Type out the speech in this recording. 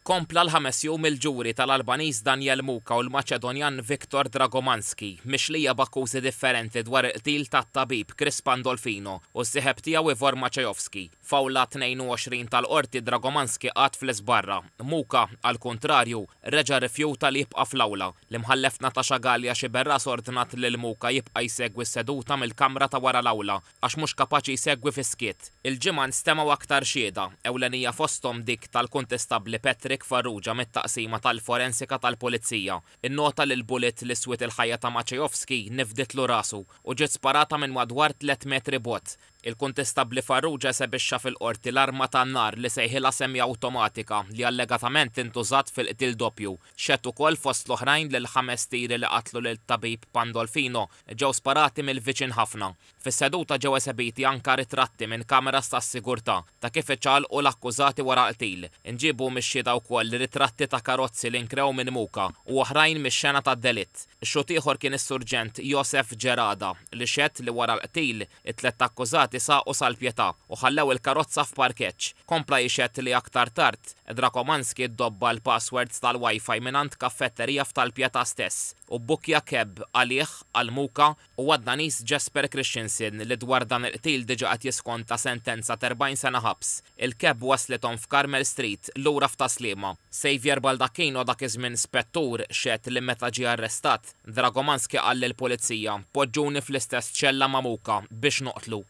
Kompla l-ħames jum il-ġuri tal-Albaniż Daniel Muka u l-Maċedonjan Viktor Dragomanski, mixlija b'akkużi differenti dwar il-qtil tat-tabib Chris Pandolfino u s-sieħeb tiegħu Ivor Maciejowski. F'awla 22 tal-Qorti Dragomanski qagħad fl-iżbarra. Muka, għall-kuntrarju, reġa' rrifjuta li jibqa' fl-awla. L-Imħallef Natasha Galea Sciberras ordnat lil Muka jibqa' jsegwi s-seduta mill-kamra ta' wara l-awla għax mhux kapaċi jsegwi fis-skiet. Il-Ġimgħa nstemgħu aktar xhieda, ewlenija fosthom dik tal-Kuntestabbli Patrick Farrugia mit-Taqsima tal-Forensika tal-Pulizija. Innota li l-bullet li swiet il-ħajja ta' Maciejowski nifditlu rasu u ġiet sparata minn madwar tlett metri bogħod. Il-Kuntestabbli Farrugia esebixxa fil-Qorti l-arma tan-nar li sejħilha semiawtomatika li allegatament intużat fil-qtil doppju. Xehed ukoll fost l-oħrajn li l-ħames tiri li qatlu lit-tabib Pandolfino ġew sparati mill-viċin ħafna. Fis-seduta ġew esebiti anka ritratti minn kameras tas-sigurtà ta' kif iċċaqalqu l-akkużati wara l-qtil. Inġiebu mix-xhieda wkoll ritratti ta' karozzi li nkrew minn Muka u oħrajn mix-xena tad-delitt. Xhud ieħor kien is-Surġent Josef Gerada li xehed li wara l-qtil, it-tlett akkużati saqu sal-Pietà u ħallew il-karozza f'parkeġġ. Kompla jixhed li aktar tard, Drakomanski ddobba l-passwords tal-Wi-Fi mingħand kaffetterija f'Tal-Pietà stess u bbukkja cab għalih, għal Muka u għad-Daniż Jesper Christensen li dwar dan il-qtil diġà qed jiskonta sentenza t'40 sena ħabs. Il-cab wasslithom f'Carmel Street, lura f'Tas-Sliema. Saviour Baldacchino dak iż-żmien spettur xehed li meta ġie arrestat, Dragomanski qal lill-pulizija, Poġġuni fl-istess ċella ma' Muka biex noqtlu.